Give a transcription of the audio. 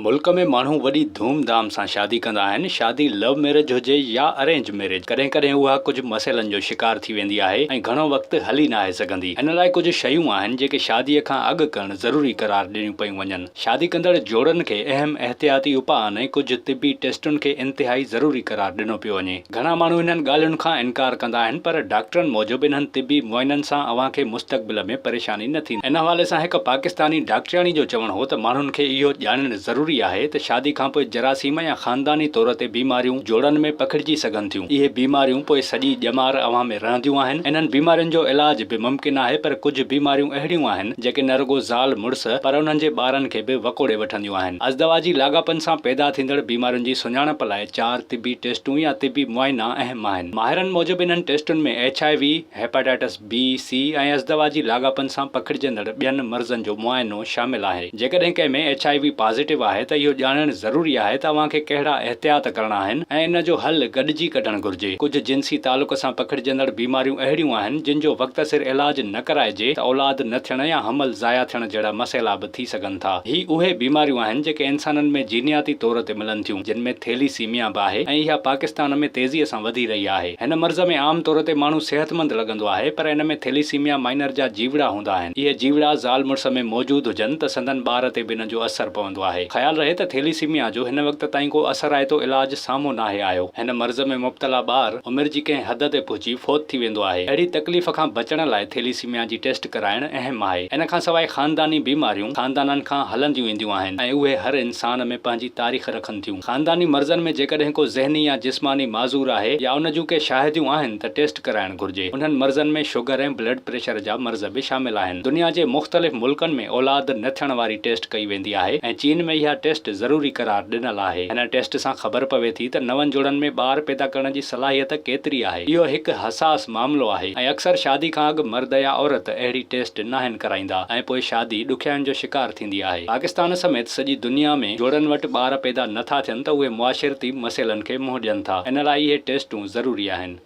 ملڪ ۾ ماڻهو وڏي ڌوم ڌام سان شادي ڪندا آهن، شادي لو ميرج هجي يا ارينج ميرج ڪڏهن ڪڏهن اها ڪجهه مسئلن جو شڪار ٿي ويندي آهي ۽ گهڻو وقت هلي ناهي سگهندي. ان لاء ڪجهه شيون آهن جيڪي شادي کان اڳ ڪرڻ ضروري قرار ڏنيون پيون وڃن. شادي ڪندڙ جوڙن کي اهم احتياطي اپائن ۽ ڪجهه طبي ٽيسٽن کي انتهائي ضروري قرار ڏنو پيو وڃي. گهڻا ماڻهو انهن ڳالهين کان انڪار ڪندا آهن پر ڊاڪٽرن موجب انهن طبي معائنن سان اوهان کي مستقبل ۾ پريشاني نه ٿيندي. ان حوالي سان هڪ پاڪستاني ڊاڪٽرياڻي جو چوڻ هو ته ماڻهن کي اهو ڄاڻڻ ضروري آهي ته شادي کانپوء جراثيم يا خانداني طور تي بيماريون جوڙن ۾ پکڙجي سگهن ٿيون. اهي بيماريون پوء سڄي ڄمار اوهان ۾ رهنديون آهن. انهن بيمارين جو علاج به ممڪن آهي پر ڪجهه بيماريون اهڙيون آهن جيڪي نه رڳو زال مڙس پر انهن جي ٻارن کي به وڪوڙي وٺنديون آهن. ازدواجي لاڳاپن سان پيدا ٿيندڙ بيمارين جي سڃاڻپ لاء چار طبي ٽيسٽون يا طبي معائنا اهم آهن. ماهرن موجب انهن ٽيسٽن ۾ H I V, hepatitis B, C ۽ ازدواجي لاڳاپن سان پکڙجندڙ ٻين مرضن جو معائنو شامل آهي. جيڪڏهن ڪنهن ۾ ايڇ I V positive آهي ته اهو ڄاڻڻ ضروري آهي ته اوهان کي ڪهڙا احتياط ڪرڻا آهن ۽ ان جو حل گڏجي ڪڍڻ گهرجي. ڪجهه جنسي تعلق سان پکڙجندڙ بيماريون اهڙيون آهن جن جو وقت سر علاج نه ڪرائجي ته اولاد نه ٿيڻ يا حمل ضايع ٿيڻ جهڙا مسئلا به ٿي سگهن ٿا. هي اهي بيماريون آهن جيڪي انسانن ۾ جينياتي طور تي ملن ٿيون، جن ۾ ٿيلي سيميا به آهي ۽ اها پاڪستان ۾ تيزيء سان وڌي رهي آهي. هن مرض ۾ عام طور تي ماڻهو صحتمند لڳندو آهي پر ان ۾ ٿيلي سيميا مائنر جا جيوڙا هوندا آهن. اهي جيوڙا زال مڙس ۾ موجود هجن ته سندن ٻار تي به ان جو اثر پوندو آهي. خيال رهي ته ٿيلي سيميا جو هن وقت تائين ڪو اثرائتو علاج سامهون ناهي آيو. هن مرض ۾ مبتلا ٻار عمر جي ڪنهن حد تي پهچي فوت ٿي ويندو آهي. اهڙي تڪليف کان بچڻ لاء ٿيلي سيميا جي ٽيسٽ ڪرائڻ اهم آهي. ان کان سواء خانداني بيماريون خاندانن کان هلنديون اينديون آهن ۽ اهي هر انسان ۾ پنهنجي تاريخ رکن ٿيون. خانداني مرضن ۾ جيڪڏهن ڪو ذهني يا جسماني معذور آهي يا ان جون ڪي شاهديون آهن ته ٽيسٽ ڪرائڻ گهرجي. انهن مرضن ۾ شگر ۽ بلڊ پريشر جا مرض به شامل آهن. دنيا جي مختلف ملڪن ۾ اولاد نه ٿيڻ واري ٽيسٽ ڪئي ويندي آهي ۽ چين ۾ اها ٽيسٽ ضروري قرار ڏنل آهي. هن ٽيسٽ سان خبر پوي ٿي ته نون جوڙن ۾ ٻار پيدا ڪرڻ جي صلاحيت ڪيتري آهي. اهو هڪ حساس معاملو آهي ۽ اڪثر شادي کان اڳ مرد يا عورت اهڙي ٽيسٽ ناهن ڪرائيندا ۽ پوء شادي ڏکيائين جو شڪار ٿيندي آهي. پاڪستان سميت سڄي دنيا ۾ جوڙن وٽ ٻار پيدا نه ٿا ٿين ته اهي معاشرتي مسئلن کي منهن ڏين ٿا ان لاء اهي ٽيسٽون ضروري آهن.